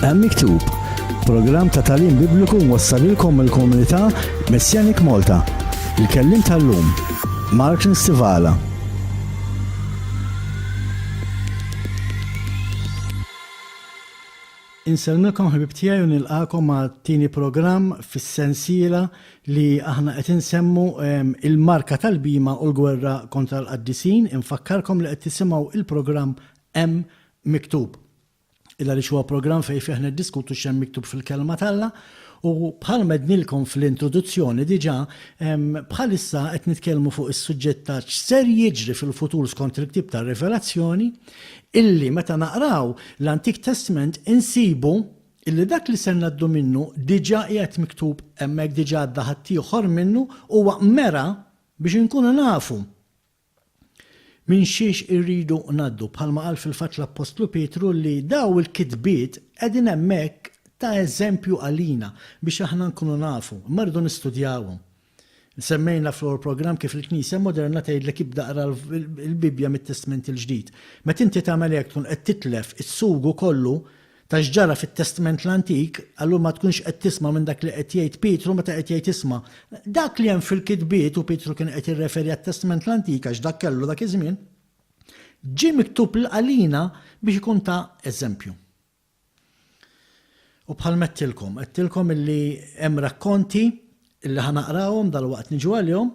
Hemm Miktub, programm ta' tagħlim Bibliku mwassalilkom mill-komunità Messianic Malta. Il-kellim tal-lum, Martin Stivala. Insellmilkom ħbib tiegħi u nilqakom ma' tieni programm fis-sensiela li aħna qed insemmu il-marka tal-bima u l-gwerra kontra l-qaddisin. Infakkarkom li qed tisimgħu il-programm Hemm Miktub. Il għaliex huwa programm fejn fih niddiskutu x'hemm miktub fil-Kelma t'Alla u bħalma għednilkom fl-introduzzjoni diġà, bħalissa qed nitkellmu fuq is-suġġett ta' x'ser jiġri fil-futur skont il-ktieb tar-Rivelazzjoni, illi meta naqraw l-Antik Testment insibu illi dak li ser ngħaddu minnu diġà qiegħed miktub hemmhekk, diġà għadda ħaddieħor minnu, huwa mera biex inkunu nafu Minn xiex irridu ngħaddu, bħalma qal fil-fatt l-Appostlu Pietru li daw il-kitbiet qegħdin hemmhekk ta' eżempju għalina biex aħna nkunu nafu, imma rridu nistudjawhom. Semmejna fl-ewwel programm kif il-Knisja moderna tgħidlek ibda qra l-Bibbja mit-Testment il-Ġdid. Meta inti tagħmel hekk tkun qed titlef is-sugu kollu ta' x'ġara fit-Testment l-Antik, allura ma tkunx qed tisma' minn dak li qed jgħid Pietru meta qed jgħid isma' dak li hemm fil-kitbiet, u Pietru kien qed jirreferi għat-Testment l-Antik għax dak kellu dak iż-żmien, ġie miktub għalina biex ikun ta' eżempju. U bħal m'għedtilkom, għedtilkom illi hemm rakkonti illi ħa naqrawhom dalwaqt niġu għalihom,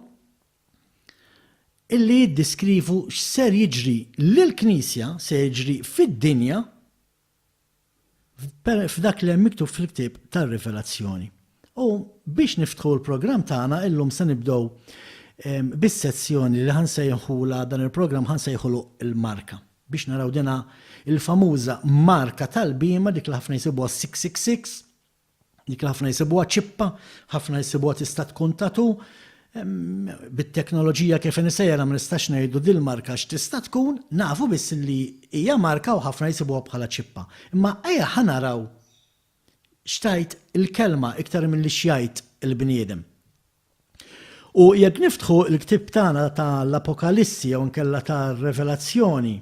illi jiddiskrivu x'ser jiġri lill-Knisja, se jiġri fid-dinja f'dak li hemm miktub fil-ktieb tar-Rivelazzjoni. U biex niftħu l-programm tagħna illum se nibdew bis-sezzjoni li ħa nsejħulha dan il-programm ħa nsejħulu l-marka. Biex naraw dina il-famuża marka tal-bhima dik li ħafna jsibuha 666, Dik li ħafna jsibuha ċippa, ħafna jsibuha tista' tkun tattoo. Bit-teknoloġija kif inhi sejra ma nistax ngħidu dil-marka x'tista' tkun, nafu biss li hija marka u ħafna jsibuha bħala ċippa. Imma ejja ħa naraw x'tgħid il-kelma iktar milli x'jgħid il-bniedem. U jekk niftħu l-ktieb tagħna ta' l-Apokalissi jew inkella tar-Revelazzjoni,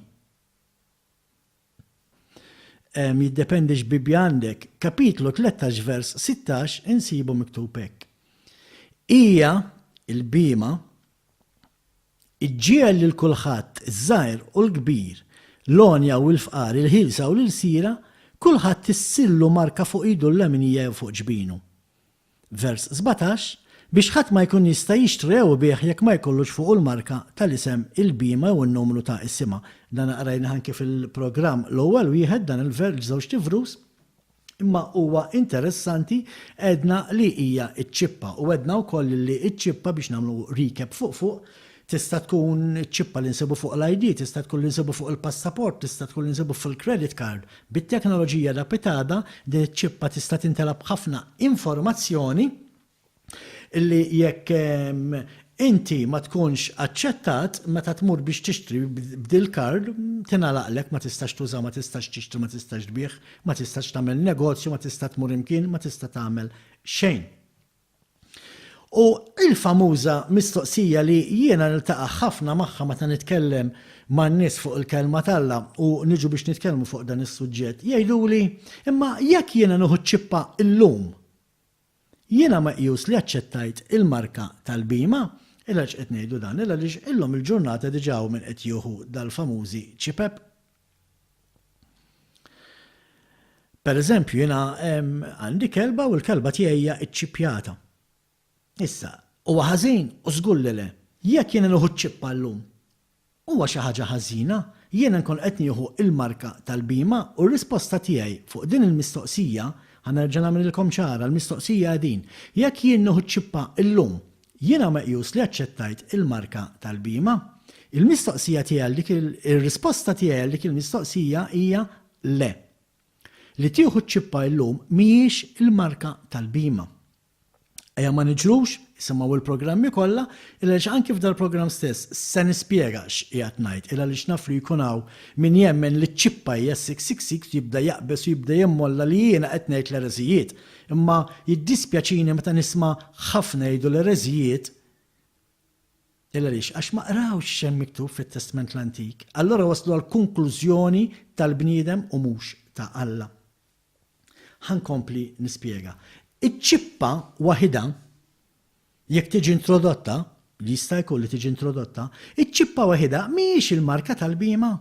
Jiddependi x'Bibbja għandek. Kapitlu 13 vers 16 insibu miktub hekk. Hija, il-bhima, iġġiegħel lil kulħadd, iż-żgħir u l-kbir, l-għonja u l-fqar, il-ħielsa u l-ilsira, kulħadd issirlu marka fuq idu l-leminija jew fuq ġbinu. Vers 17, Biex ħadd ma jkun jista' jixtri jew ibigħ jekk ma jkollux fuqu l-marka tal-isem il-bhima jew in-numru ta' isimha. Dan qrajnih anki fil-programm l-ewwel wieħed dan il-vers żewġt ivrus. Imma huwa interessanti għedna li hija ċ-ċippa u għedna wkoll li ċ-ċippa biex nagħmlu recap fuq fuq tista' tkun ċ-ċippa li nsibu fuq l-ID, tista' tkun li nsibu fuq il-passaport, tista' tkun li nsibu fil-credit card. Bit-teknoloġija rapitata, din iċ-ċippa tista' timtela b'ħafna informazzjoni li jekk inti ma tkunx aċċettat meta tmur biex tixtri b'dil-card tingħalaqlek, ma tistax tuża, ma tistax tixtri, ma tistax tbigħ, ma tistax tagħmel negozju, ma tista' tmur imkien, ma tista' tagħmel xejn. U l-famuża mistoqsija li jiena niltaqa' ħafna magħha meta nitkellem man-nies fuq il-Kelma t'Alla u niġu biex nitkellmu fuq dan is-suġġett, jgħiduli, imma jekk jiena nieħu ċ-ċippa llum, jiena meqjus li aċċettajt il-marka tal-bhima? Il għaliex qed ngħidu dan? Il għaliex illum il-ġurnata diġà hawn min qed jieħu dal-famużi ċipep. Per eżempju, jiena għandi kelba u l-kelba tiegħi hija ċċippjata. Issa, huwa ħażin? U żgur li le. Jekk jiena nieħu ċ-ċippa llum, huwa xi ħaġa ħażina? Jiena nkun qed nieħu l-marka tal-bhima? U r-risposta tiegħi fuq din il-mistoqsija, ħa nerġa' nagħmililkom ċara, l-mistoqsija hi din, jekk jien nieħu ċ-ċippa llum, Jiena meqjus li aċċettajt il-marka tal-bhima? Il-mistoqsija tiegħi għal dik ir-risposta tiegħi għal dik il-mistoqsija hija le. Li tieħu ċ-ċippa illum mhijiex il-marka tal-bhima. Ejja ma niġrux, isimgħu l-programmi kollha, il għaliex anki f'dal-programm stess se nispjega x'qiegħed ngħid, il għaliex naf li jkun hawn min jemmen li ċ-ċippa hija 666 jibda jaqbeż u jibda jimmolla li jiena qed ngħid l-ereżijiet. Imma jiddispjaċini meta nisma' ħafna jgħidu l-ereżijiet, il għaliex? Għax ma qrawx x'hemm miktub fit-Testment l-Antik. Allura waslu għal konklużjoni tal-bniedem u mhux ta' Alla. Ħa nkompli nispjega. Iċ-ċippa waħidha, jekk tiġi introdotta, li jista' jkun li tiġi introdotta, iċ-ċippa waħidha mhijiex il-marka tal-bhima,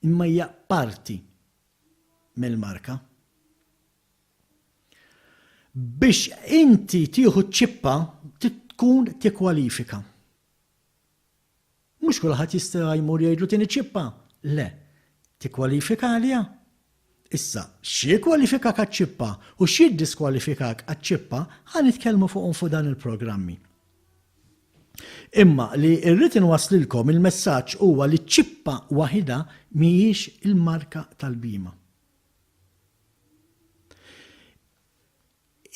imma hija parti mill-marka. Biex inti tieħu ċ-ċippa trid tkun tikkwalifika. Mhux kulħadd jista' jmur jgħidlu tieni ċippa. Le. Tikkwalifika għaliha. Issa, x'jikkwalifikak għaċ-ċippa u x'jiddiskwalifikak għaċ-ċippa ħa nitkellmu fuqhom fuq dan il-programmi. Imma li rrid inwasslilkom il-messaġġ huwa li ċ-ċippa waħidha mhijiex il-marka tal-bhima.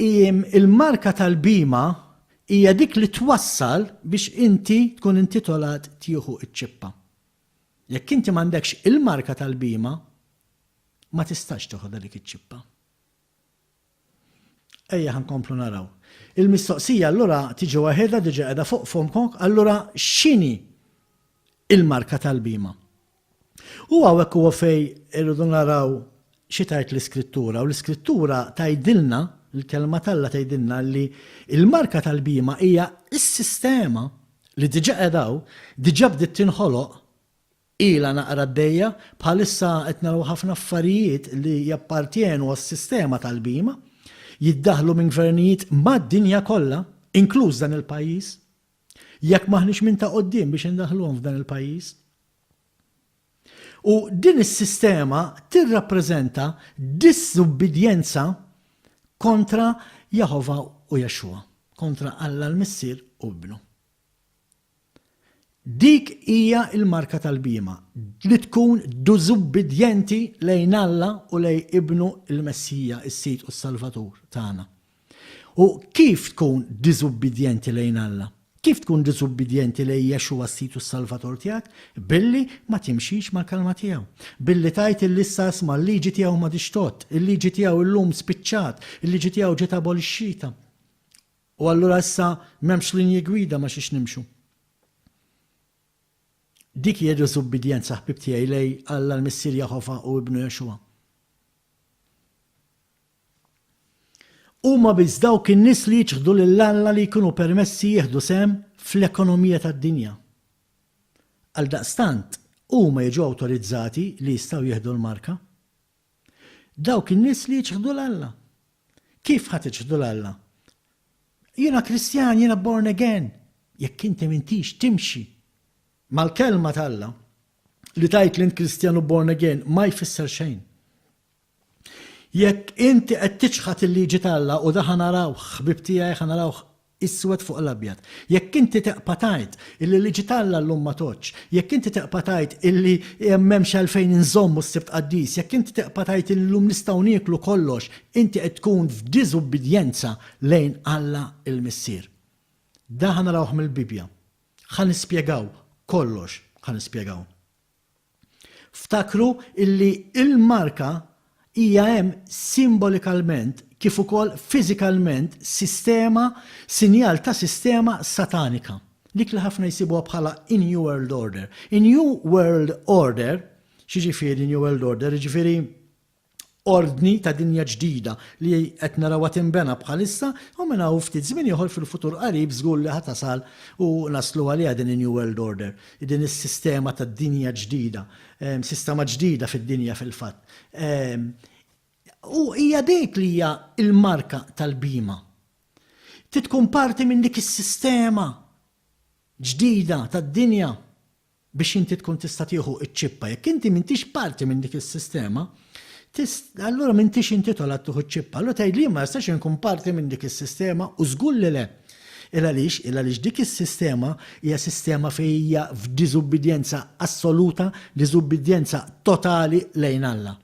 Il-marka tal-bhima hija dik li twassal biex inti tkun intitolat tieħu ċ-ċippa. Jekk inti m'għandekx il-marka tal-bhima, ma tistax teħodha dik iċ-ċippa. Ejja ħa nkomplu naraw. Il-mistoqsija allura tiġi waħedha diġà qiegħda fuq fomkom, allura x'inhi il-marka tal-bhima? U hawnhekk huwa fejn irridu naraw xi tgħid l-Iskrittura, u l-Iskrittura tgħidilna, il-Kelma t'Alla tgħidilna li l-marka tal-bhima hija s-sistema li diġà qiegħda hawn, diġà bdiet tinħoloq, ilha naqra għaddejja, bħalissa qed naraw ħafna affarijiet li jappartjenu għas-sistema tal-bhima, jiddaħħlu minn gvernijiet mad-dinja kollha, inkluż dan il-pajjiż. Jekk m'aħniex minn ta' quddiem biex indaħħluhom f'dan il-pajjiż. U din is-sistema tirrappreżenta diżubbidjenza kontra Jehovah u Yeshua, kontra Alla l-Missier u Ibnu. Dik hija l-marka tal-bhima, li tkun diżubbidjenti lejn Alla u lejn Ibnu l-Messija, is-Sid u s-Salvatur tagħna. U kif tkun diżubbidjenti lejn Alla? Kif tkun diżubbidjenti lejn Yeshua s-Sid u s-Salvatur tiegħek? Billi ma timxix mal-kelma tiegħu. Billi tgħid illi issa isma' l-liġi tiegħu m'għadhiex tgħodd, il-liġi tiegħu illum spiċċat, il-liġi tiegħu ġiet abolixxita. U allura issa m'hemmx linji gwida ma' xiex nimxu. Dik hija diżubbidjenza, ħbieb tiegħi, lej Alla l-Missier Jehovah u Ibnu Yeshua. Huma biss dawk in-nies li jiċħdu lil Alla li jkunu permessi jieħdu sehem fl-ekonomija tad-dinja. Għaldaqstant, huma jiġu awtorizzati li jistgħu jieħdu l-marka. Dawk in-nies li jiċħdu 'l Alla. Kif ħa tiċħdu 'l Alla? Jiena Kristjan, jiena born again. Jekk inti m'intix timxi mal-kelma t'Alla li tgħid li int Kristjan u born again ma jfisser xejn. Jekk inti qed tiċħad il-liġi t'Alla u da ħa narawh, ħbieb tiegħi ħa narawh iswed fuq l-abjad. Jekk inti teqpa' tgħid illi l-liġi t'Alla llum ma tgħoddx, jekk inti teqpa' tgħid illi m'hemmx għalfejn inżommu s-Sibt Qaddis, jekk inti teqpa' tgħid illi llum nistgħu nieklu kollox, inti qed tkun f'diżubbidjenza lejn Alla l-Missier. Dan ħa narawh mill-Bibbja. Ħa nispjegaw kollox, ħa nispjegaw. Ftakru illi il-marka hija hemm simbolikalment kif ukoll fiżikalment sistema, sinjal ta' sistema satanika. Dik li ħafna jsibuha bħala in-New World Order. In-New World Order, x'jiġifieri New World Order? Jiġifieri ordni ta' dinja ġdida li qed narawha tinbena bħalissa u minn hawn ftit żmien ieħor fil-futur qarib żgur li ħa tasal u naslu għaliha din in-New World Order, din is-sistema ta' dinja ġdida, sistema ġdida fid-dinja fil-fatt. U hija dik li hija l-marka tal-bhima. Trid tkun parti minn dik is-sistema ġdida tad-dinja. Biex inti tkun tista' tieħu ċ-ċippa. Jekk inti m'intix parti minn dik is-sistema, allura m'intix intitolat tieħu ċ-ċippa. Allura tgħid li ma nistax inkun parti minn dik is-sistema u żgur li le. Il għaliex? Il għaliex dik is-sistema hija sistema fejn hija f'diżubbidjenza assoluta, diżubbidjenza totali lejn Alla.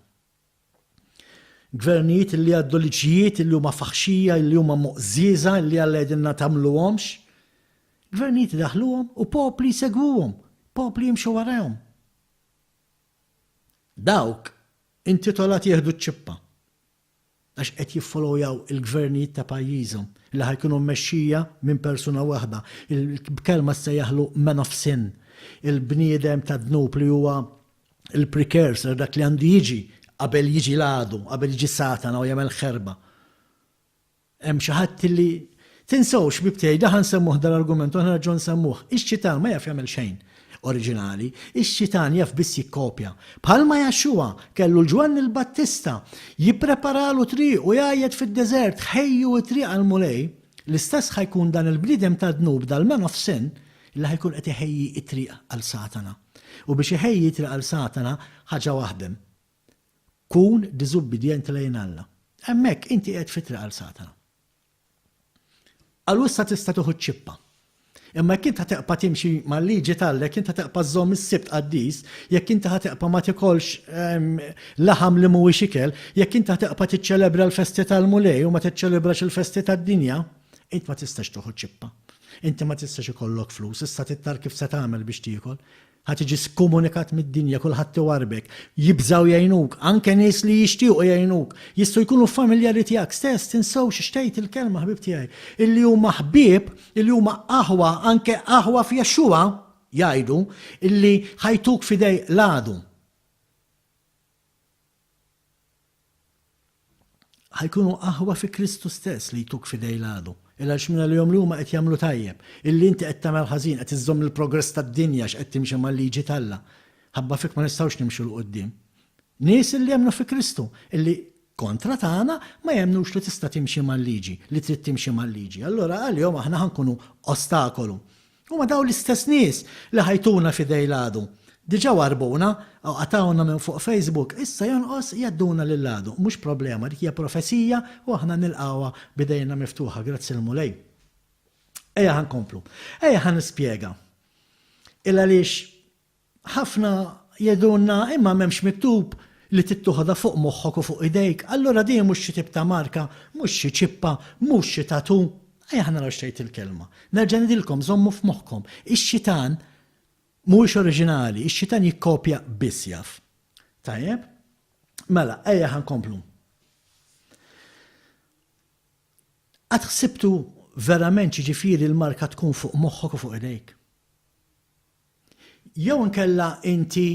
Gvernijiet li jgħaddu liġijiet li huma faħxija, li huma moqżieża, li Alla jgħidilna tagħmluhomx. Gvernijiet idaħħluhom u popli jsegwuhom, popli jimxu warajhom. Dawk intitolati jieħdu ċ-ċippa għax qed jiffollowjaw il-gvernijiet ta' pajjiżhom li ħa jkunu mmexxija minn persuna waħda, b'kelma ssejjaħlu man of sin, il-bniedem tad-dnub li huwa il-precursor, dak li għandu jiġi. Qabel jiġi l-għadu, qabel jiġi Satana u jagħmel ħerba. Hemm xi ħadd li Tinsewx, ħbieb tiegħi, da ħa nsemmuh dal-argument u aħna nerġgħu nsemmuh. Ix-xitan ma jaf jagħmel xejn oriġinali. Ix-xitan jaf biss jikkopja. Bħalma Jaxuwa kellu 'l Ġwanni l-Battista jippreparalu triq u jgħajjat fid-deżert, Ħejju t-triq għall-Mulej, l-istess ħa jkun dan il-bniedem ta' dnub, dal-man of sin, li ħa jkun qed iħejji t-triq għal Satana. U biex iħejji t-triq għal Satana, ħaġa waħda hemm. Kun diżubbidjenti lejn Alla. Hemmhekk inti qiegħed fi triq għal Satana. Għal issa tista' tieħu ċ-ċippa. Imma jekk int ħa teqpa' timxi mal-liġi t'Alla, jekk int ħa teqpa' żżomm is-Sibt qaddis, jekk inti ħa teqpa' ma tikolx ehm, laħam li mhuwiex ikel, jekk inti ħa teqpa' tiċċelebra l-festi tal-Mulej u ma tiċċelebrax il-festi tad-dinja, int ma tistax tieħu ċippa. Inti ma tistax ikollok flus, issa tittar kif se tagħmel biex tiekol. Ħa tiġi skomunikat mid-dinja, kulħadd iwarrbek, jibżgħu jgħinuk, anke nies li jixtiequ jgħinuk, jistgħu jkunu familjari tiegħek stess, tinsewx x'tgħid il-kelma ħbieb tiegħi, illi huma ħbieb, illi huma aħwa, anke aħwa f'Jexuwa, jgħidu, illi ħa jtuk f'idej l-għadu. Ħa jkunu aħwa fi Kristu stess li jtuk f'idej l-għadu. Il għaliex mingħalihom li huma qed jagħmlu tajjeb, illi inti qed tagħmel ħażin, qed iżżomm il-progress tad-dinja għax qed timxi mal-liġi t'Alla. Ħabba fik ma nistgħux nimxu 'l quddiem. Nies illi jemmnu fi Kristu, illi kontra tagħna ma jemmnux li tista' timxi mal-liġi, li trid timxi mal-liġi. Allura għalihom aħna ħa nkunu ostakolu. Huma dawn l-istess nies li ħajtuna f'idej l-għadu. Diġà warrbuna u qatgħuna minn fuq Facebook, issa jonqos jgħadduna lill-għadu. Mhux problema, dik hija profezija u aħna nilqgħuha b'idejna miftuħa, grazzi l-Mulej. Ejja ħa nkomplu. Ejja ħa nispjega. Il għaliex Ħafna jgħidulna imma m'hemmx miktub li trid toħodha fuq moħħok u fuq idejk, allura din mhux xi tip ta' marka, mhux xi ċippa, mhux xi tattoo. Ejja ħa naraw x'tgħid il-kelma. Nerġa' ngħidilkom, żommu f'moħħkom, ix-xitan mhuwiex oriġinali, ix-xitan jikkopja biss jaf. Tajjeb? Mela, ejja ħa nkomplu. Qatt ħsibtu verament x'jiġifieri l-marka tkun fuq moħħok u fuq idejk? Jew inkella inti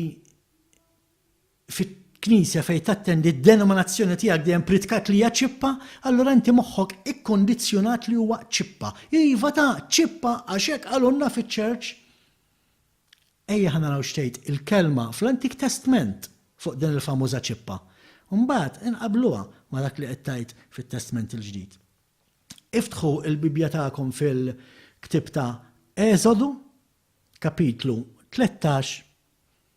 fit-knisja fejn tattendi d-denominazzjoni tiegħek dejjem pritkat li hija ċippa, allura inti moħħok ikkondizzjonat li huwa ċippa. Iva ta' ċippa għax hekk qalulna fiċ-church. Ejja ħa naraw x'tgħid il-kelma fl-Antik Testment fuq din il-famuża ċippa. Mbagħad inqabbluha ma' dak li qed tgħid fit-Testment il-Ġdid. Iftħu l-Bibbja tagħkom fil-ktieb ta' Eżodu, kapitlu 13,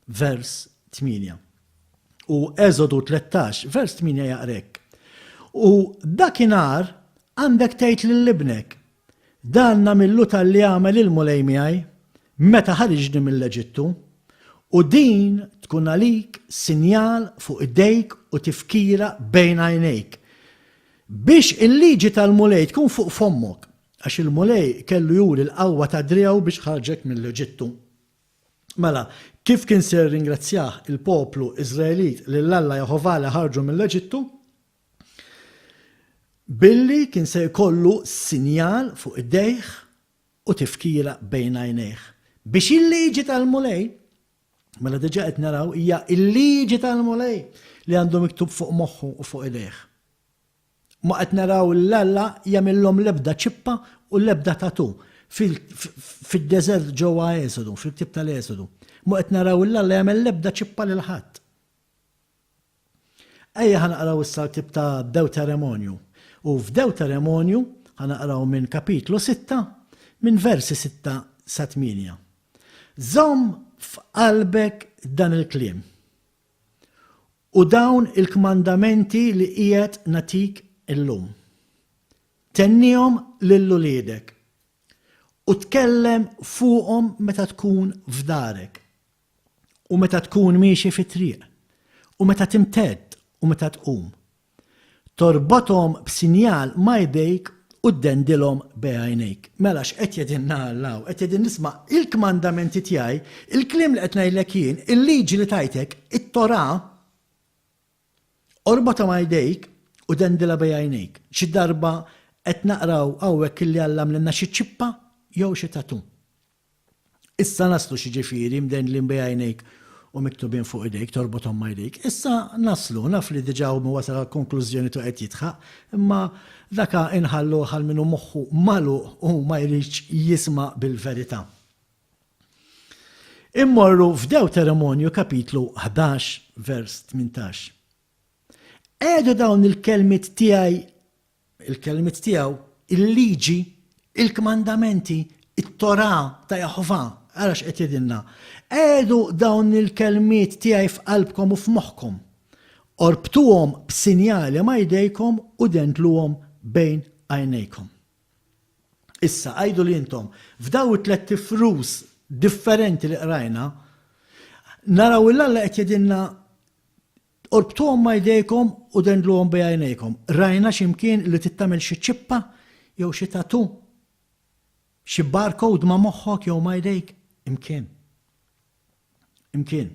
vers 8. U Eżodu 13, vers 8 jaqra hekk. U dakinhar għandek tgħid lil ibnek, Dan nagħmillu talli għamel il-Mulej miegħi, meta ħariġni mill-Eġittu, u din tkun għalik sinjal fuq idejk u tifkira bejn għajnejk, biex il-liġi tal-Mulej tkun fuq fommok, għax il-Mulej kellu juri l-qawwa ta' driegħu biex ħarġek mill-Eġittu. Mela, kif kien se jirringrazzjah il-poplu Iżraelit lil Alla Jehovah li ħarġu mill-Eġittu? Billi kien se jkollu sinjal fuq idejh u tifkira bejn għajnejh. Biex il-liġi tal-Mulej, mela diġà qed naraw hija l-liġi tal-Mulej li għandu miktub fuq moħħu u fuq idejh. Ma qed naraw l-Alla jagħmilhom l-ebda ċippa u l-ebda tatu fid-deżert ġewwa Esodu, fil-ktieb tal-Esodu. Ma qed naraw l-Alla jagħmel l-ebda ċippa lil ħadd. Ejja ħa naqraw issa l-ktieb ta' Dewteremonju. U f'Dewteremonju ħa naqraw minn kapitlu 6, minn versi 6 sa 8. Żomm f'qalbek dan il-kliem u dawn il-kmandamenti li qiegħed nagħtik illum. Tennihom lil uliedek u tkellem fuqhom meta tkun f'darek u meta tkun miexi fit-triq, u meta timtedd u meta tqum. Torbothom b'sinjal ma' jdejk u ddendilhom b'għajnejk. Mela x'qed jgħidilna Alla hawn? Qed jgħidilna isma' il-kmandamenti tiegħi, il-kliem li qed ngħidlek jien, il-liġi li tajtek, it-Torah, orbotha ma' jdejk u dendilha b'għajnejk. Xi darba qed naqraw hawnhekk illi Alla għamlilna xi ċippa jew xi tattoo. Issa naslu x'jiġifieri mdendlin bi għajnejk u miktubin fuq idejk, torbothom ma' jdejk. Issa naslu, naf li diġà hu wasal għal konklużjoni tu qed jidħaq, imma daka inħalluh għal min hu moħħu magħluq u ma jridx jisma' bil-verità. Immorru f'Dewteromonju kapitlu 11 vers 18. Qiegħdu dawn il-kelmiet tiegħi il-kelmiet tiegħu, il-liġi, il-kmandamenti, it-Torah ta' Jehovah. Ara x'qed jgħidilna. Qiegħdu dawn il-kelmiet tiegħi f'qalbkom u f'moħħkom. Orbtuhom b'sinjali ma' jdejkom u dendluhom bejn għajnejkom. Issa, għidu li intom, f'daw it-tlett ifrus differenti li qrajna, naraw il Alla qed jgħidilna Orbtuhom ma' jdejkom u dendluhom bi għajnejkom. Rajna xi mkien li trid tagħmel xi ċippa jew xi tattoo? Xi barcode ma' moħħok jew ma' jdejk? Imkien. Imkien.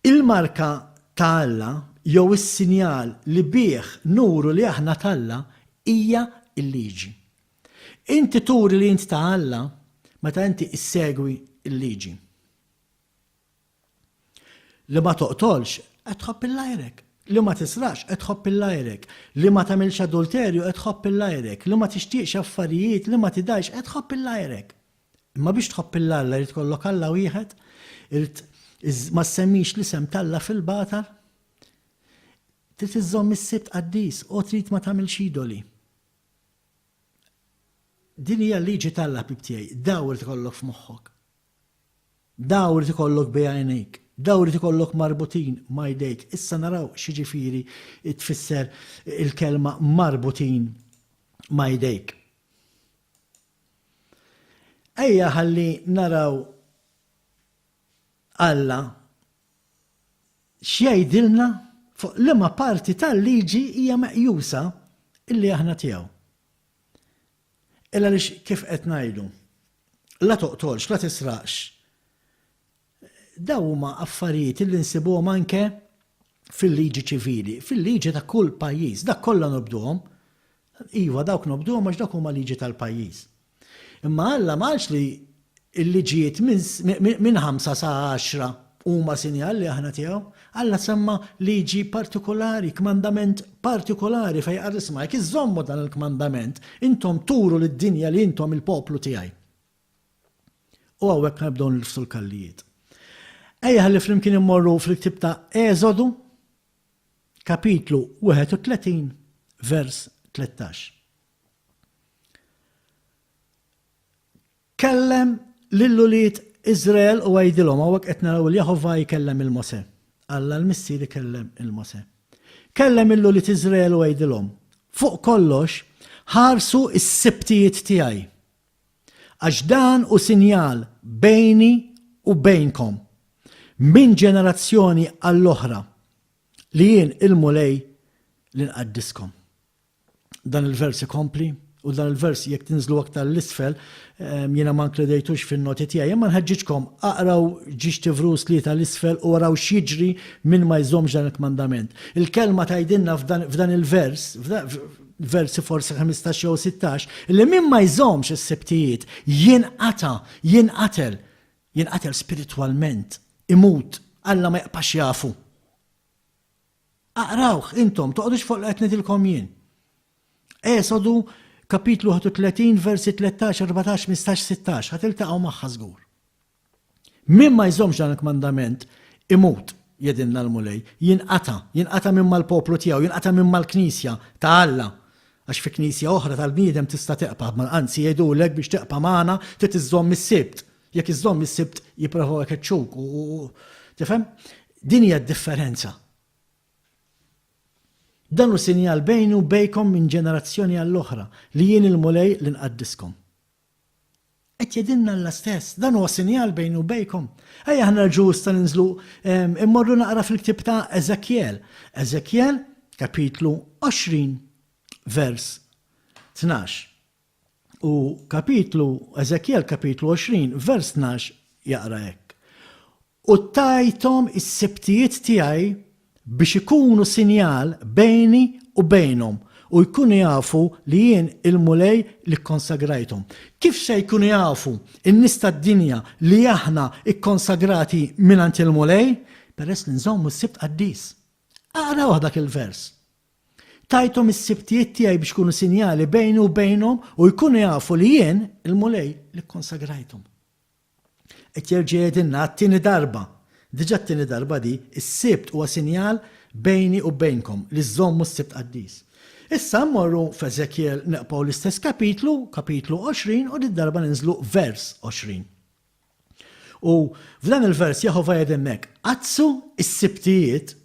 Il-marka ta' Alla jew is-sinjal li bih nuru li aħna t'Alla hija l-liġi. Inti turi li int ta' Alla meta inti issegwi l-liġi. Li ma toqtolx, qed tħobb 'il għajrek. Li ma tisraqx, qed tħobb 'il għajrek. Li ma tagħmilx adulterju, qed tħobb 'il għajrek. Li ma tixtieqx affarijiet, li ma tidgħix, qed tħobb 'il għajrek. Imma biex tħobb 'il Alla jrid ikollok Alla wieħed, irid ma ssemmix l-isem t'Alla fil-batal, trid iżżomm is-Sibt qaddis u trid ma tagħmilx idoli. Din hija l-liġi t'Alla ħbib tiegħi, daw irid ikollok f'moħħok. Dawn irid ikollok bi għajnejk. Dawn irid ikollok marbutin ma' jdejk. Issa naraw x'jiġifieri tfisser il-kelma marbutin ma' jdejk. Ejja ħalli naraw Alla x'jgħidilna fuq liema parti tal-liġi hija meqjusa illi aħna tiegħu. Il għaliex kif qed ngħidu, la toqtolx, la tisraqx. Daw huma affarijiet li nsibuhom anke fil-liġi ċivili, fil-liġi ta' kull pajjiż, dak kollha nobduhom. Iva dawk nobduhom għax dak huma liġi tal-pajjiż. Imma Alla ma qalx li l-liġijiet minn 5 sa 10 huma sinjal li aħna tiegħu. Alla semma liġi partikolari, kmandament partikolari fejn qal isma' jekk iżżommu dan il-kmandament, intom turu lid-dinja li intom il-poplu tiegħi. U hawnhekk nibdew nilfsu l-kallijiet. Ejja ħalli flimkien immorru fil-ktieb ta' Eżodu, kapitlu 31, vers 13. Kellem lil ulied Iżrael u għidilhom, hawnhekk qed naraw il Jehovah jkellem il Mosè. Alla l-Missier ikellem il Mosè. Kellem lil ulied Iżrael u għidilhom, fuq kollox ħarsu s-sibtijiet tiegħi. Għax dan hu sinjal bejni u bejnkom minn ġenerazzjoni għall-oħra li jien il-Mulej li nqaddiskom. Dan il-vers ikompli u dan il-vers jekk tinżlu aktar l-isfel ehm, jiena ma nkludejtux fin-noti tiegħi, imma nħeġġiġkom aqraw ġiex tivrus li tal-isfel u araw x'jiġri min ma jżommx dan il-kmandament. Il-kelma tgħidilna f'dan il-vers, versi forsi 15 jew 16, li min ma jżommx is-sibtijiet jinqata, jinqatel, jinqatel spiritwalment, imut, Alla ma jaqpax jafu. Aqrawh intom, toqgħodux fuq li qed ngħidilkom jien. Esodu kapitlu 31 versi 13, 14, 15, 16, ħa tiltaqgħu magħha żgur. Min ma jżommx dan il-kmandament imut, jedinna l-Mulej, jinqata, jinqata minn mal-poplu tiegħu, jinqata minn mal-Knisja ta' Alla. Għax fi knisja oħra tal-bniedem tista' teqpa', anzi jgħidulek biex teqpa' magħna trid iżżomm is-Sibt. Jekk iżżomm is-Sibt jipprovaw ikeċċuk u tifhem? Din hija d-differenza. Dan hu sinjal bejni u bejkom minn ġenerazzjoni għall-oħra li jien il-Mulej li nqaddiskom. Qed jgħidilna Alla stess, dan huwa sinjal bejni u bejkom. Ejja aħna nerġgħu issa ninżlu immorru naqra fil-ktieb ta' Eżekjel. Eżekjel kapitlu 20 vers 12. U kapitlu, Eżekjel kapitlu 20, vers 12 jaqra hekk. U tajthom is-sibtijiet tiegħi biex ikunu sinjal bejni u bejnhom. u jkunu jafu li jien il-Mulej li kkonsagrajthom. Kif se jkunu jafu n-nies tad-dinja li aħna kkonsagrati mingħand il-Mulej? Peress li nżommu s-Sibt qaddis. Aqrawh dak il-vers. Tajthom is-Sibtijiet tiegħi biex ikunu sinjali bejni u bejnhom u jkunu jafu li jien, il-Mulej, li kkonsagrajthom. Qed jerġa' jgħidilna għat-tieni darba, diġà t-tieni darba di, is-Sibt huwa sinjal bejni u bejnkom li żżommu s-Sibt qaddis. Issa mmorru f'Eżekjel neqbgħu l-istess kapitlu, kapitlu 20, u did-darba ninżlu vers 20. U f'dan il-vers Jehovah jgħidilna hekk, Qaddsu s-Sibtijiet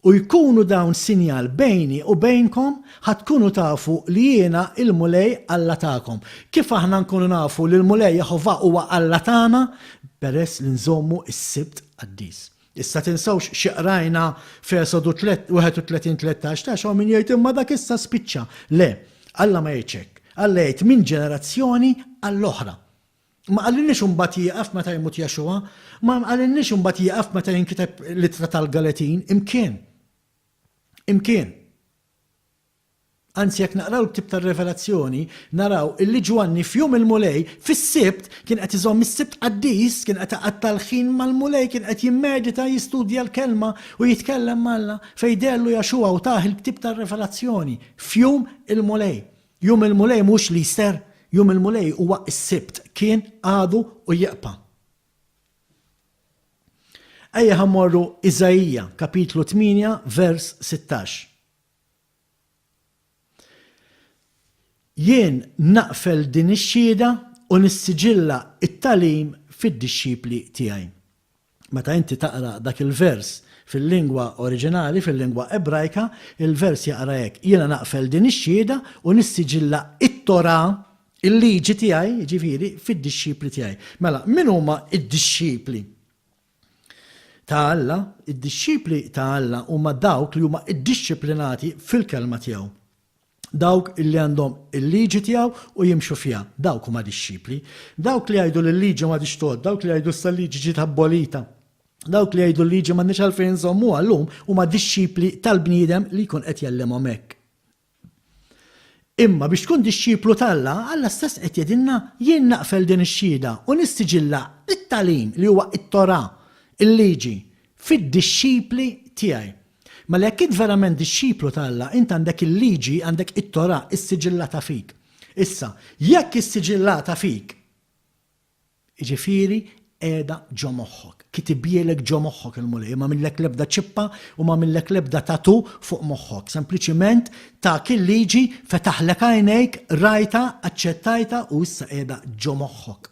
U jkunu dawn sinjal bejni u bejnkom, ħa tkunu tafu li jiena l-Mulej Alla tagħkom. Kif aħna nkunu nafu li l-Mulej Jehovah huwa Alla tagħna? Peress li nżommu s-Sibt qaddis. Issa tinsewx xi qrajna f'Esodu 31 13 ta' hawn min jgħid imma dak issa spiċċa. Le, Alla ma jgħidx hekk. Alla jgħid minn ġenerazzjoni għall-oħra. Ma qalilniex imbagħad jieqaf meta jmut Yeshua, ma qalilniex imbagħad jieqaf meta jinkiteb l-ittra tal-Galatin, imkien. Imkien. Anzi jekk naqraw l-ktieb tar-Revelazzjoni, naraw illi Ġwanni f'jum il-Mulej, fis-Sibt, kien qed iżomm is-Sibt qaddis, kien qed iqatta' l-ħin mal-Mulej, kien qed jimmedita, jistudja l-Kelma u jitkellem m'Alla, fejn dehlu Yeshua u tah il-ktieb tar-Revelazzjoni, f'jum il-Mulej. Jum il-Mulej mhux l-Easter, Jum il-Mulej huwa s-Sibt, kien, għadu u jibqa'. Ejja ħa mmorru Iżaija, kapitlu 8, vers 16. Jien naqfel din ix-xhieda u nissiġilla t-tagħlim fid-dixxipli tiegħi. Meta inti taqra dak il-vers fil-lingwa oriġinali, fil-lingwa Ebrajka, il-vers jaqra hekk, Jiena naqfel din ix-xhieda u nissiġilla t-Torah, il-liġi tiegħi, jiġifieri, fid-dixxipli tiegħi. Mela, min huma d-dixxipli ta' Alla? Id-dixxipli ta' Alla huma dawk li huma ddixxiplinati fil-kelma tiegħu. Dawk li għandhom il-liġi tiegħu u jimxu fiha, dawk huma dixxipli. Dawk li jgħidu li l-liġi m'għadhiex tgħodd, dawk li jgħidu issa l-liġi ġiet abolita, dawk li jgħidu l-liġi m'għandniex għalfejn nżommuha llum huma dixxipli tal-bniedem li jkun qed jgħallimhom hekk. Imma biex tkun dixxiplu t'Alla, Alla stess qed jgħidilna jien naqfel din ix-xhieda u nissiġilla t-tagħlim li huwa t-Torah, il-liġi, fid-dixxipli tiegħi. Mela jekk int verament dixxiplu ta' Alla, int għandek il-liġi, għandek it-Torah issiġillata fik. Issa, jekk issiġillata fik, jiġifieri qiegħda ġo moħħok. Kitibielek ġo moħħok il-Mulej, m'għamillek l-ebda ċippa u m'għamillek l-ebda tattoo fuq moħħok. Sempliċiment tak il-liġi, fetaħlek għajnejk, rajtha, aċċettajtha u issa qiegħda ġo moħħok.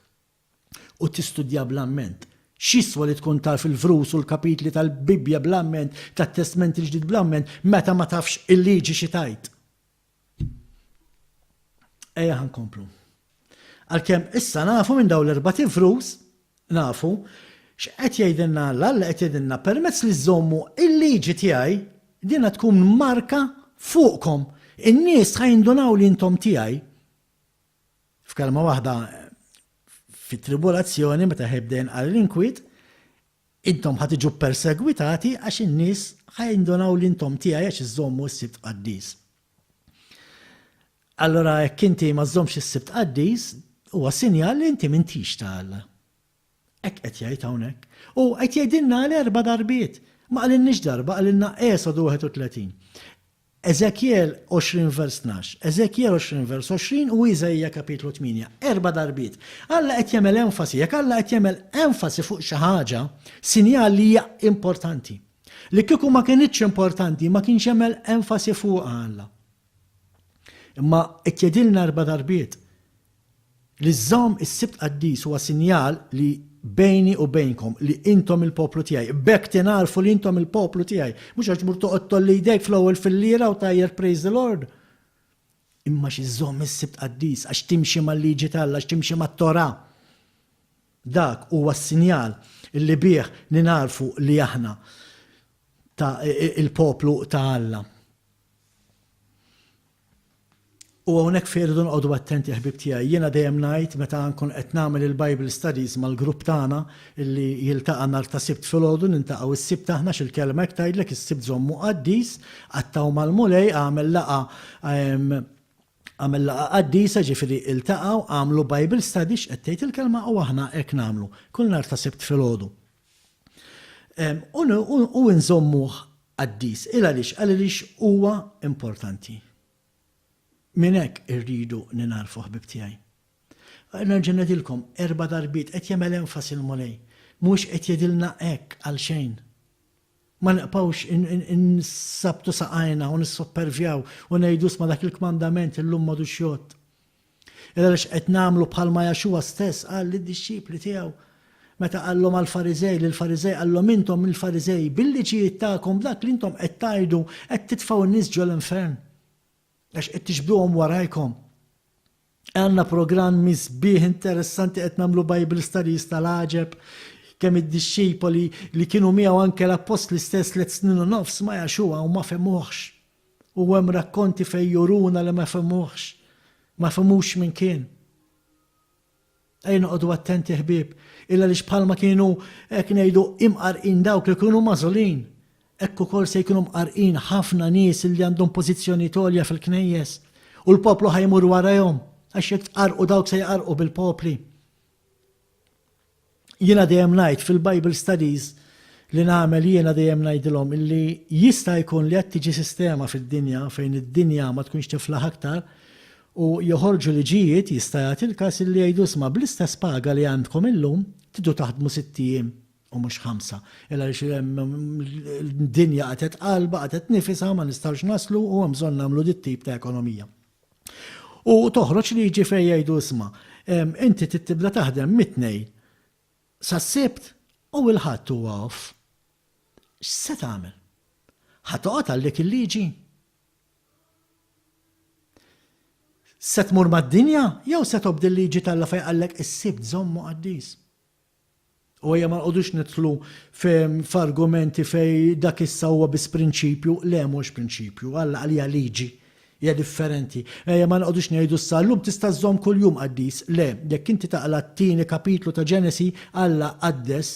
u tistudja bl-amment. X'jiswa li tkun taf il-vrus u l-kapitli tal-Bibbja bl-amment, tat-Testment il-Ġdid bl-amment, meta ma tafx il-liġi xi tgħid? Ejja ħa nkomplu. Għalkemm issa nafu minn dawn l-erbat ivrus, nafu x'qed jgħidilna Alla, Alla qed jgħidilna permezz li żżommu il-liġi tiegħi, dina tkun marka fuqkom. In-nies ħa jindunaw li intom tiegħi. F'kelma waħda, fit-tribulazzjoni meta ħa jibda jinqal l-inkwiet, intom ħa tiġu persegwitati għax in-nies ħa jindunaw li intom tiegħi għax iżommu s-Sibt qaddis. Allora jekk inti ma żżommx is-Sibt qaddis, huwa sinjal li inti m'intix ta' Alla. Hekk qed jgħid hawnhekk. U qed jgħidilna għal erba' darbiet. Ma qalilniex darba, qalilna Esodu 31. Eżekjel 20 vers 12, Eżekjel 20 vers 20 u Iżaija kapitlu 8. Erba' darbiet. Alla qed jagħmel enfasi, jekk Alla qed jagħmel enfasi fuq xi ħaġa, sinjal li hija importanti. Li kieku ma kinitx importanti, ma kienx jagħmel enfasi fuqha Alla. Imma qed jgħidilna erba' darbiet. Li żżomm is-Sibt qaddis huwa sinjal li bejni u bejnkom, li intom il-poplu tiegħi. B'hekk tingħarfu li intom il-poplu tiegħi. Mhux għax tmur toqgħod tgħolli jdejk fl-ewwel filliera u tgħajjar praise the Lord. Imma għax iżżomm is-Sibt qaddis, għax timxi mal-liġi t'Alla, għax timxi mat-Torah. Dak huwa s-sinjal li bih ningħarfu li aħna ta' il-poplu ta' Alla. U hawnhekk fejn irridu noqogħdu attenti ħbieb tiegħi. Jiena dejjem ngħid meta nkun qed nagħmel il-Bible studies mal-grupp tagħna illi jiltaqa' nhar ta' Sibt filgħodu, niltaqgħu s-Sibt aħna għax il-kelma hekk tgħidlek is-Sibt żommu qaddis, qattgħu mal-Mulej, agħmel laqgħa agħmel laqgħa qaddisa, ġifieri iltaqgħu, agħmlu Bible study x'qed tgħid il-kelma u aħna hekk nagħmlu kull nhar ta' Sibt filgħodu. U nżommuh qaddis. Il għaliex? Għaliex huwa importanti. Minn hekk irridu ningħarfu ħbieb tiegħi. Nerġa' ngħidilkom, erba' darbiet qed jagħmel enfasi l-Mulej. Mhuwiex qed jgħidilna hekk għalxejn. Ma nibqgħux insabbtu saqajna u nissoppervjaw u ngħidu isma' dak il-kmandament illum m'għadux jgħodd. Il għaliex qed nagħmlu bħalma Jaxuwa stess qal lid-dixxipli tiegħu meta qallhom għall-Fariżej, lill-Fariżej qallhom intom il-Fariżej bil-liġijiet tagħkom b'dak li intom qed tgħidu qed titfgħu n-nies ġol-infern. Għax qed tiġbduhom warajkom. Għandna programmi sbieħ interessanti qed nagħmlu Bible studies tal-għaġeb kemm id-dixxipoli li kienu miegħu anke l-appostli stess tliet snin u nofs ma Jaxuwa u ma fehmuhx. U hemm rakkonti fejn juruna li ma fehmuhx, ma fehmux min kien. Ejja noqogħdu attenti ħbieb, il għaliex bħalma kienu hekk ngħidu imqarrqin dawk li kienu magħżulin, hekk ukoll se jkunu mqarrqin ħafna nies li għandhom pożizzjonijiet għolja fil-knejjes. U l-poplu ħa jmur warajhom, għax jekk tqarrqu dawk se jqarrqu bil-popli. Jiena dejjem ngħid fil-Bible studies li nagħmel jiena dejjem ngħidilhom illi jista' jkun li qed tiġi sistema fid-dinja fejn id-dinja ma tkunx tiflaħ aktar u joħorġu liġijiet jista' jagħti l-każ illi jgħidu isma' bl-istess paga li għandkom illum tridu taħdmu sitt ijiem u mhux ħamsa. Il għaliex id-dinja qatgħet qalbha, qatgħet nifisha, ma nistgħux naslu u hemm bżonn nagħmlu dit-tip ta' ekonomija. U toħroġ liġi fejn jgħidu isma' inti trid tibda taħdem mit-Tnejn sas-Sibt u l-Ħadd huwa off. X'se tagħmel? Ħa toqgħod għal dik il-liġi? Se tmur mad-dinja jew se tobdi l-liġi t'Alla fejn qallek is-Sibt żommu qaddis? U ejja ma nqogħdux nidħlu f'argumenti fejn dak issa huwa biss prinċipju, le mhuwiex prinċipju, Alla qal hija liġi, hija differenti. Ejja ma noqogħdux ngħidu issa llum tista' żżomm kuljum qaddis, le, jekk inti taqla t-tieni kapitlu ta' Ġenesi, Alla qaddes,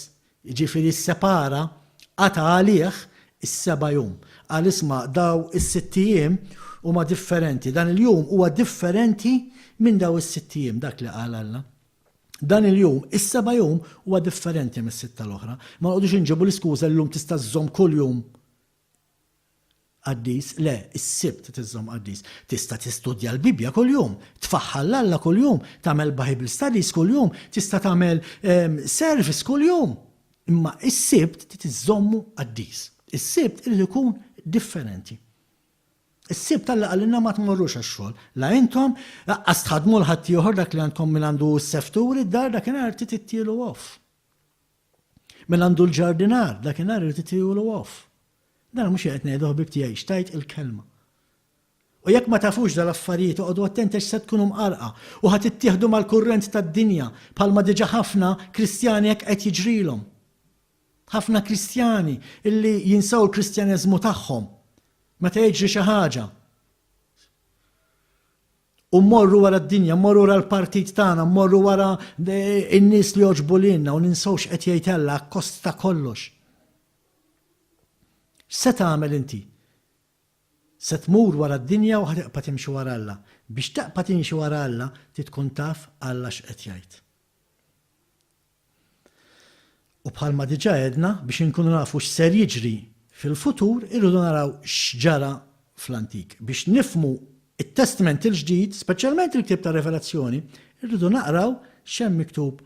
jiġifieri ssepara, qata' għalih is-seba' jum. Qal isma' daw is-sitt ijiem huma differenti, dan il-jum huwa differenti minn daw is-sitt ijiem, dak li qal Alla. Dan il-jum, is-seba' jum, huwa differenti mis-sitta l-oħra. Ma noqogħdux inġibu l-iskuża li llum tista' żżomm kuljum qaddis. Le, is-Sibt tiżżomm qaddis. Tista' tistudja l-Bibbja kuljum, tfaħħar 'l Alla kuljum, tagħmel Bible studies kuljum, tista' tagħmel ehm, service kuljum. Imma is-Sibt trid iżżommu qaddis. Is-Sibt irid ikun differenti. Is-Sibt Alla qalilna ma tmorrux għax-xogħol. La intom, laqqas tħaddmu 'l ħaddieħor dak li għandkom min għandu s-sefturi d-dar dakinhar trid ittielu off. Min għandu l-ġardinar dakinhar irid ittielu off. Dan mhux qed ngħidu ħbieb tiegħi, x'tgħid il-kelma. U jekk ma tafux dal-affarijiet oqogħdu attenti għax se tkunu mqarrqa u ħa tittieħdu mal-kurrent tad-dinja bħalma diġà ħafna Kristjani hekk qed jiġrilhom. Ħafna Kristjani illi jinsew il-Kristjaneżmu tagħhom meta jiġri xi ħaġa. U mmorru wara d-dinja, mmorru wara l-partit tagħna, mmorru wara n-nies li jogħġbu lilna u ninsew x'qed jgħid Alla akkost ta' kollox. X'se tagħmel inti? Se tmur wara d-dinja u ħa tibqa' timxi wara Alla. Biex tibqa' timxi wara Alla, trid tkun taf Alla x'qed jgħid. U bħalma diġà għedna, biex inkunu nafu x'ser jiġri fil-futur, irridu naraw x'ġara fl-antik. Biex nifhmu t-Testment il-Ġdid, speċjalment il-ktieb tar-Rivelazzjoni, irridu naqraw x'hemm miktub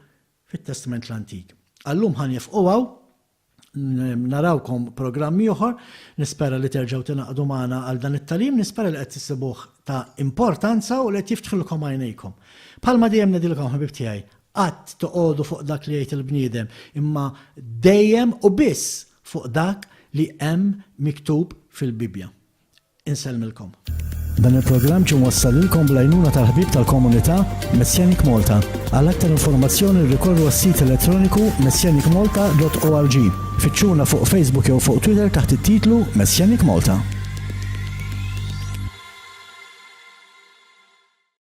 fit-Testment l-Antik. Għal-lum ħa niefqu hawn. Narawkom programm ieħor, nispera li terġgħu tingħaqdu magħna għal dan it-tagħlim, nispera li qed tissibuh ta' importanza u li qed jiftħilkom għajnejkom. Bħalma dejjem ngħidilkom ħbieb tiegħi, qatt toqogħdu fuq dak li jgħid il-bniedem, imma dejjem u biss fuq dak li hemm miktub fil-Bibbja. Insellmilkom. Dan il-programm ġie mwassal lilkom bl-għajnuna tal-ħbieb tal-komunità Messianic Malta. Għal aktar informazzjoni rrikorru għas-sit elettroniku messianicmalta.org. Fittxuna fuq Facebook jew fuq Twitter taħt it-titlu Messianic Malta.